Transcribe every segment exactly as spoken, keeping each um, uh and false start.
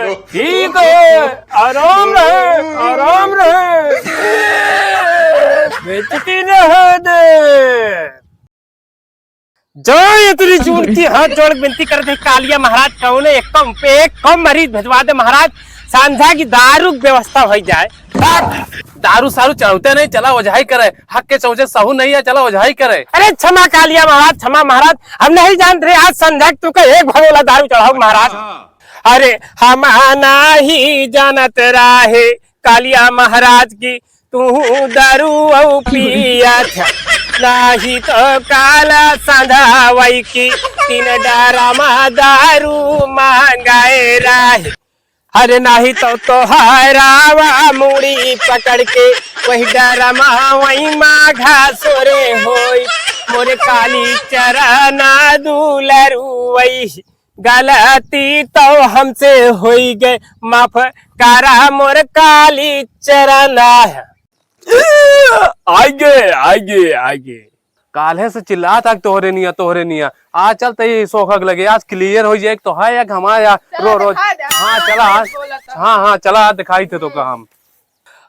ठीक है, आराम रहे, आराम रहे। बेइज्जती न हो दे। जय इतनी जून की हाथ जोड़ के विनती करत है कालिया महाराज, कौने एक कम पे एक कम मरीज भेजवा दे महाराज, सांझा की दारू की व्यवस्था हो जाए। दारू सारू चढ़ते नहीं, चला ओझाई करे। हक के चौजे सहू नहीं है, चला ओझाई करे। अरे क्षमा कालिया महाराज, क्षमा महाराज, हम नहीं जानत रहे, आज संझा के तुका एक भगोला दारू चढ़ाऊ महाराज। अरे हम नाही जानत रहे कालिया महाराज की तू दारू औ पियत, नाही तो काला संझा वही की तीन डरमा दारू मांगाए रहे। अरे नाही तो तोहरावा मुड़ी पकड़ के वही डरमा वही माघा सोरे होई। मोरे काली चरना दुलरू वही गलती तो हमसे होई गए, माफ करा मोर काली चरना। आगे, आगे, आगे। काल्हे से चिल्लात हक तोहरे निया, तोहरे निया। आज चल तई सोखा के लगे, आज clear हो जाए। तो है एक हमारे यहाँ चला रो रोज। दिखा दे। हाँ, चला। हाँ, हाँ, चला, दिखाई थे तो का हम।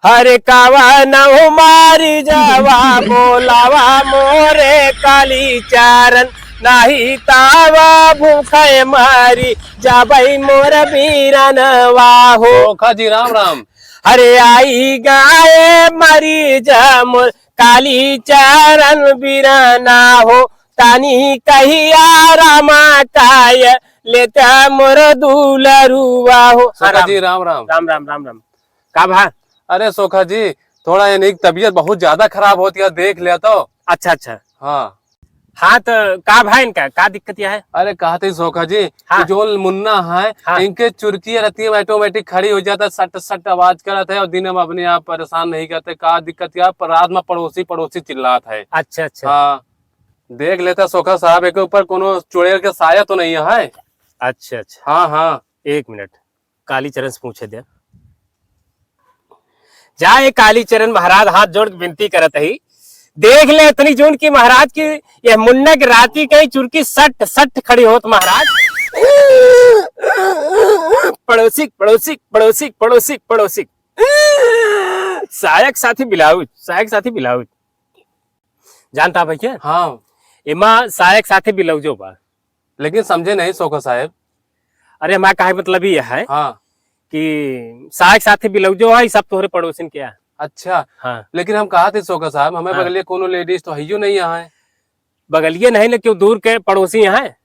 हरे कावा नहु मारी जावा, बोलावा मोरे काली चरन, नाही तावा भूखे मारी जाबई मोर बीरनवा हो। सोखा जी, राम राम। हरे आई गाए मरी जा मोर काली चरन बीरना हो, तानी कहिया रामा काय लेता मोर दुलरुआ हो। सोखा जी, राम राम। राम राम, राम राम। का भा? अरे सोखा जी, थोड़ा इनकी तबीयत बहुत ज्यादा खराब होती है, देख लिया तो। अच्छा, अच्छा। हाँ। हाँ, तो का भा इनका, का दिक्कत यह है? अरे कहते ही सोखा जी, हाँ। कि जो मुन्ना है, हाँ। इनके चुरकी रतिया में automatic खड़ी हो जाता है, सट सट आवाज करत है और दिन में अपने आप परेशान नहीं करते। का दिक्कत यह, पर रात में पड़ोसी, पड़ोसी चिल्लात है। अच्छा, अच्छा। हाँ, देख लेता सोखा साहब, एक ऊपर कोनो चुड़ैल के साया तो नहीं है? अच्छा, अच्छा। हाँ, हाँ। एक मिनट। कालीचरण से पूछे दे। जा ए कालीचरण महाराज, हाथ जोड़ के विनती करत ही, देख ले इतनी जून की महाराज की यह मुन्ना के राती कहीं चुरकी सट सट खड़ी होत महाराज। पड़ोसी, पड़ोसी, पड़ोसी, पड़ोसी, पड़ोसी। सायक साथी ब्लाउज, सायक साथी ब्लाउज। जानता भैया? हाँ। एमा सायक साथी ब्लाउजो बा। लेकिन समझे नहीं सोखा साहेब। अरे, हमार कहे मतलब ई है हाँ। कि साग साथे बिलौजो है, ई सब तोहरे पड़ोसिन के है। अच्छा। हाँ। लेकिन हम कहा थे सोखा साहेब, हमें हाँ। बगलिए कोनो ladies तो हइयो नहीं यहाँ है। बगलिए नहीं, लेकिन दूर के पड़ोसी यहाँ है।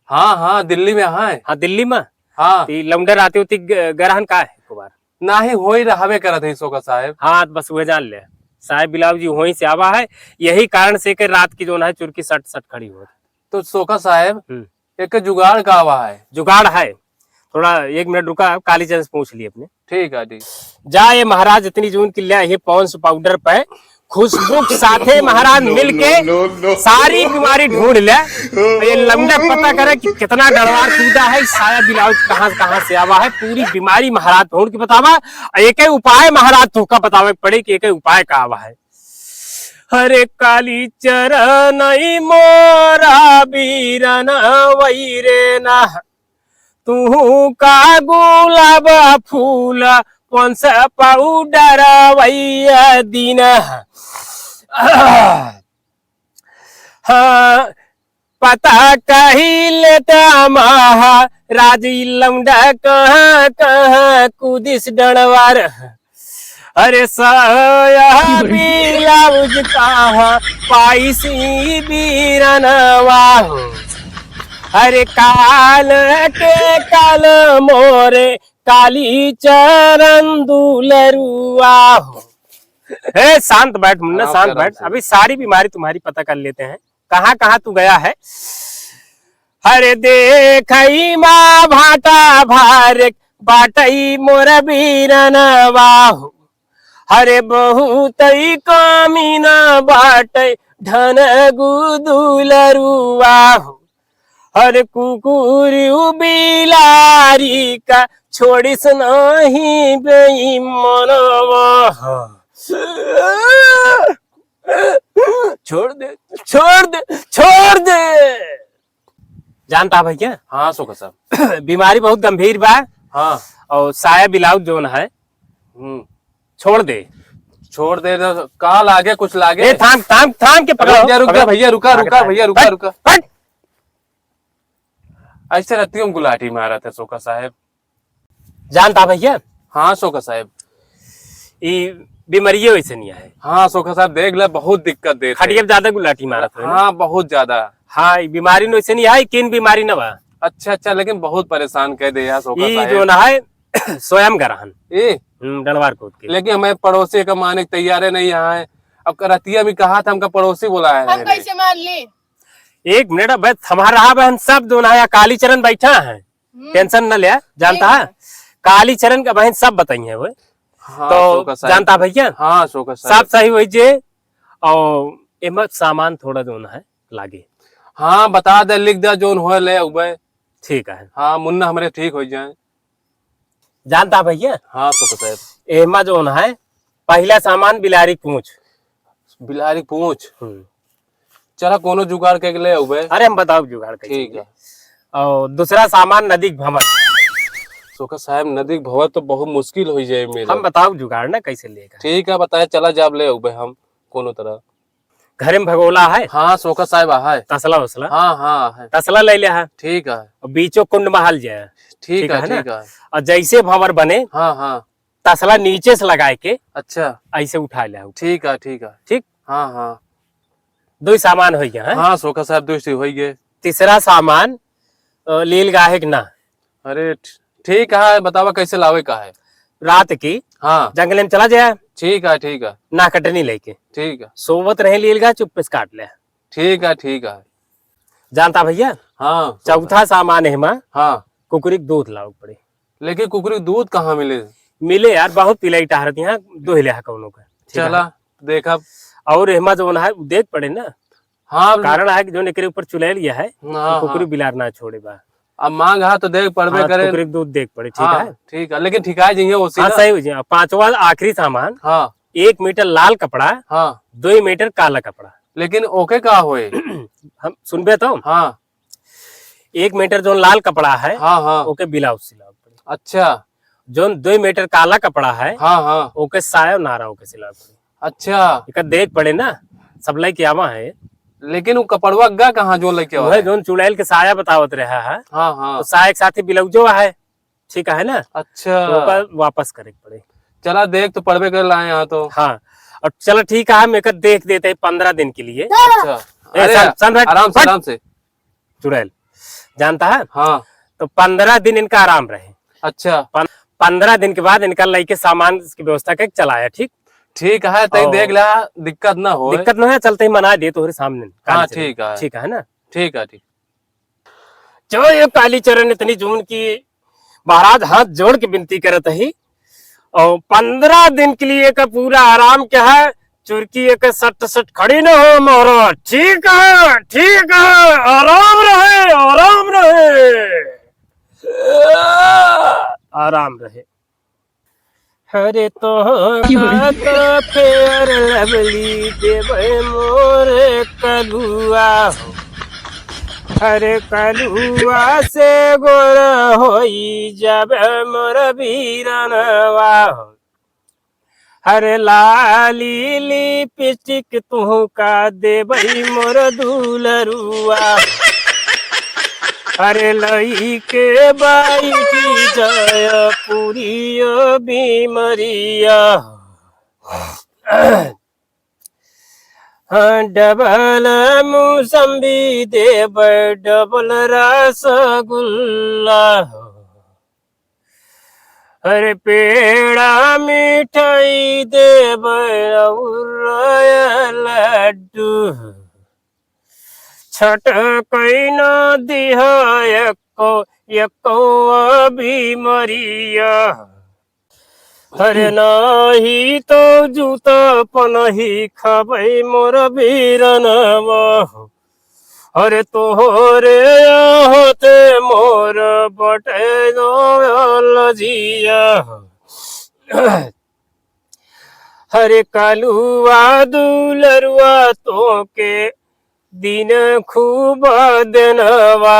हाँ, हाँ, दिल्ली में यहाँ है। हाँ, दिल्ली में? हाँ। तो ई लौंडा राते उती ग-, गरहन का है, कुमार? नाही, होई रहबे करत है सोखा साहेब। हाँ, तो बस उहे जान ले। साहेब बिलाव जी वहीं से आवा है, यही कारण से के रात की जो ना है चुरकी सट सट खड़ी हो। तो सोखा साहेब, हम्म। एक जुगाड़ का आवा है? जुगाड़ है, थोड़ा एक मिनट रुका, काली चरण से पूछ लिए अपने। ठीक है, ठीक। जा ये महाराज, इतनी जून की लिया, ये पॉन्ड्स पाउडर पे खुशबू के साथे महाराज मिलके सारी बीमारी ढूंढ ले। तो ये लौंडा पता करे कि कितना डरवार कूदा है, साया ब्लाउज कहाँ, कहाँ से आवा है, पूरी बीमारी महाराज ढूंढ के बतावा। एक ही उपाय महाराज तोहका बतावे के पड़े कि एक ही उपाय का आवा है। हरे काली चरण ई मोरा बीरन वैरे ना, तू का गुलाब फूल पॉन्ड्स पाउडर वैया दिन। हाँ, पता कही लेता महाराज ई लौंडा कहाँ कहाँ कुदिस डणवार। अरे साया ब्लाउज कहाँ पाइसी बीरनवा हो। अरे काल के काल मोरे काली चरण दुलरुआ हो। हे शांत बैठ मुन्ना, आराम से, शांत आराम बैठ। से। अभी सारी बीमारी तुम्हारी पता कर लेते हैं, कहाँ कहाँ तू गया है। हरे देखई मा भाटा भारे बाटई मोर बीरनवा हो। हरे बहुतई कमीना बाटई ढनगु दुलरुआ हो। हरे कुकुर बिलारी का छोड़िस नाही बेईमानवा। छोड़ दे, छोड़ दे, छोड़ दे। जानता है भैया? हाँ, सोखा साहब। बीमारी बहुत गंभीर बा। हाँ। और साया ब्लाउज जौन है, हम्म। छोड़ दे। छोड़ दे तो का लागे, कुछ लागे? ए, थाम, थाम, थाम के पकड़ो, रुक जा, रुक जा, पकड़ो। भैया, रुका, रुका, भैया, रुका, हट, रुका। हट। ऐसे रतियों में गुलाटी मारत है सोखा साहेब। जानता भैया? हाँ सोखा साहेब। ई बीमारियों ऐसे नहीं है। हाँ सोखा साहेब, देख ले, बहुत दिक्कत देत है। खटिया पे ज्यादा गुलाटी मारत है ना? हाँ, बहुत ज्यादा। हाँ, ई बीमारी न ऐसे नहीं है, किन बीमारी न बा। अच्छा, अच्छा, लेकिन बहुत परेशान कर दे यार सोखा ई साहेब। जो ना है, स्वयं ग्रहण। ए? हम्म, डंडवार कूद के। लेकिन हमें पड़ोसी का माने के तैयार है नहीं यहाँ है। अब रतिया भी कहा था, हमका पड़ोसी बुलाया है हम नहीं। कैसे मान ली? एक मिनट, अब हमारा रहा बहन, सब जो ना है, कालीचरण बैठा है। हम्म। टेंशन न ले, जानता है? कालीचरण का बहन सब बताई है वो। हाँ, तो सोखा साहेब। जानता भैया? हाँ, सोखा साहेब। सब सही होई जे, और एमा सामान थोड़ा जो ना है, लागे। हाँ, बता दे, लिख दे, जोन होए ले अउबे। ठीक है। हाँ, मुन्ना हमरे ठीक हो जाए। जानता भैया? हाँ, सोखा साहेब। एमा जोन है, पहला सामान बिलारी पूंछ। बिलारी पूंछ? हम्म। चला, कोनो जुगाड़ करके ले अउबे। अरे, हम बताओ जुगाड़ कैसे ठीक ले। है। और दूसरा सामान नदी के भंवर। सोखा साहेब, नदी के भंवर तो बहुत मुश्किल हो जाए मेरे। हम बताओ जुगाड़ ना कैसे लेगा। ठीक है, बताए, चला जाब ले अउबे हम कोनो तरह। घरे में भगोला है? हाँ, सोखा साहेब, है। तसला उसला? हाँ, हाँ, है। तसला ले ले है। ठीक है। और बीचो कुंड महल जाए। ठीक ठीक है, है ना? ठीक है। और जैसे भंवर बने, हाँ, हाँ। तसला नीचे से लगाए के अच्छा। ऐसे उठा ले हो। ठीक है, ठीक है। ठीक? हाँ, हाँ। दो ही सामान हो गया है। हाँ, सोखा साहेब, दो ही हो गए। तीसरा सामान, अ, लील गाहे के ना। अरे, ठ-, ठीक है, बतावा कैसे लावे का है? रात की हाँ। जंगल में चला जाए। ठीक है, ठीक है। ना कटनी लेके। ठीक है। सोवत रहे लील गाहे, चुप्पे से काट ले। ठीक है, ठीक है। जानता भैया? हाँ, सोखा। चौथा सामान है हमा, हाँ। कुकुरी के दूध लावे के पड़े। लेकिन कुकुरी दूध कहाँ मिले? मिले यार, बहुत पिलाई टहरत यहाँ, दुहि लेहा कौनो का। ठीक है? चला, देखब। और एहमा जौन है, उ देख पड़े ना। हाँ। कारण है कि जौन एकरे ऊपर चुलैल गया है, हाँ, कुकुरी हाँ। बिलार ना छोड़े बा। अब मांग हा तो देख पड़बे हाँ, करे। कुकुरी के दूध देख पड़े, ठीक हाँ, है? ठीक है, लेकिन ठिकाए जइहे ओसी हाँ, ना। सही हो जाए। पांचवा आखिरी सामान, हाँ। एक मीटर लाल कपड़ा, हाँ। दो मीटर काला कपड़ा। लेकिन ओके का होए? हम सुनबे तो? हाँ। एक मीटर जौन लाल कपड़ा है, हाँ, हाँ। ओके ब्लाउज सिलावे पड़े। अच्छा। जौन दो मीटर काला कपड़ा है, हाँ, हाँ। ओके साया नारा ओके सिलावे पड़े। अच्छा। एकर देख पड़े ना, सब लइके आवा है। लेकिन उ कपड़वा गा कहाँ जौन लइके आवा वह है? जौन चुड़ैल के साया बतावत रहा है, हाँ, हाँ। तो साया के साथ ही ब्लाउजो है, ठीक है ना? अच्छा। तो ओकर वापस करे के पड़े। चला देख तो पड़बे कर लाए यहाँ तो। हाँ, और चला ठीक है, हम एकर देख देते हैं पन्द्रह दिन के लिए। अच्छा। ए, अरे, सन, सन हट, आराम से, हट। आराम से। चुड़ैल, जानता है? हाँ। तो पन्द्रह दिन इनका आराम रहे। अच्छा। पन-, पन्द्रह दिन के बाद इनका लइके सामान की व्यवस्था करके चलाया, ठीक? ठीक है, तई और देख ला, दिक्कत ना होए। दिक्कत ना है, चलते ही मना दे तोहरे सामने, हाँ, काली चरण। ठीक है। ठीक है ना? ठीक है, ठीक। जो ये काली चरण इतनी जून की महाराज हाथ जोड़ के विनती करत ही, और पन्द्रह दिन के लिए का पूरा आराम क्या है, चुरकी एक सट सट खड़ी न हो महाराज। ठीक है, ठीक है, आराम रहे, आराम रहे, आराम रहे। हरे तो का तो फेयर लवली देवे मोरे कलुआ हो। हरे कलुआ से गोर होई जब मोर बीरनवा हो। हरे लाली लिपस्टिक तुहका देबई मोर दुलरुआ। अरे लइके बैठी जय पुरियो बीमरिया। हाँ, डबल मौसम्बी देबै, डबल रसगुल्ला। अरे पेड़ा मिठाई देबै और लड्डू। छटकै न दिहा एको, एको बीमरिया। अरे नाही तो जूता पनही खबै मोर बीरनवा। अरे तोहरे आहते मोर बटे दो लजिया। हरे कलुआ दुलरुआ तोके दिन खूब देनवा।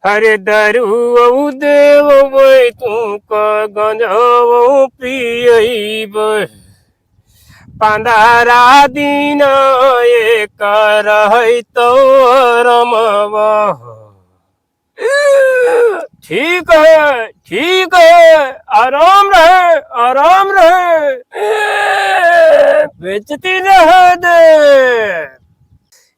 अरे दरुवौ देवै तू का गंजवौ पियैबै। पंद्रह दिन एक रहै तो रमवा। ठीक है, ठीक है, आराम रहे, आराम रहे। बेइज्जती रहे दे।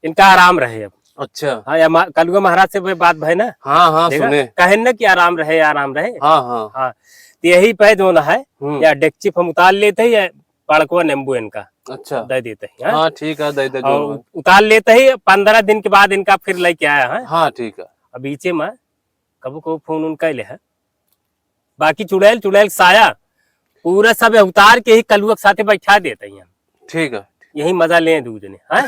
इनका आराम रहे अब। अच्छा। हाँ, या मा-, कलुआ महाराज से भी बात भय ना। हाँ, हाँ, देखा? सुने। कहेन ना कि आराम रहे, आराम रहे। हाँ, हाँ। हाँ, तो यही पे जो ना है, हम्म। या डेकची पे हम उतार लेते हैं, या पड़कवा नींबू इनका अच्छा। दे देते हैं, हाँ? हाँ, ठीक है, दे दे, और जो है। उतार लेते ही पंद्रह दिन के बाद इनका फिर लेके आया है। हाँ, ठीक है। अब बीचे में कबो कबो फोन उन कैले है, बाकी चुड़ैल, चुड़ैल साया पूरा सब उतार के ही कलुआ के साथे बैठा देते हैं। ठीक है। यही मजा लें दू जने, हाँ?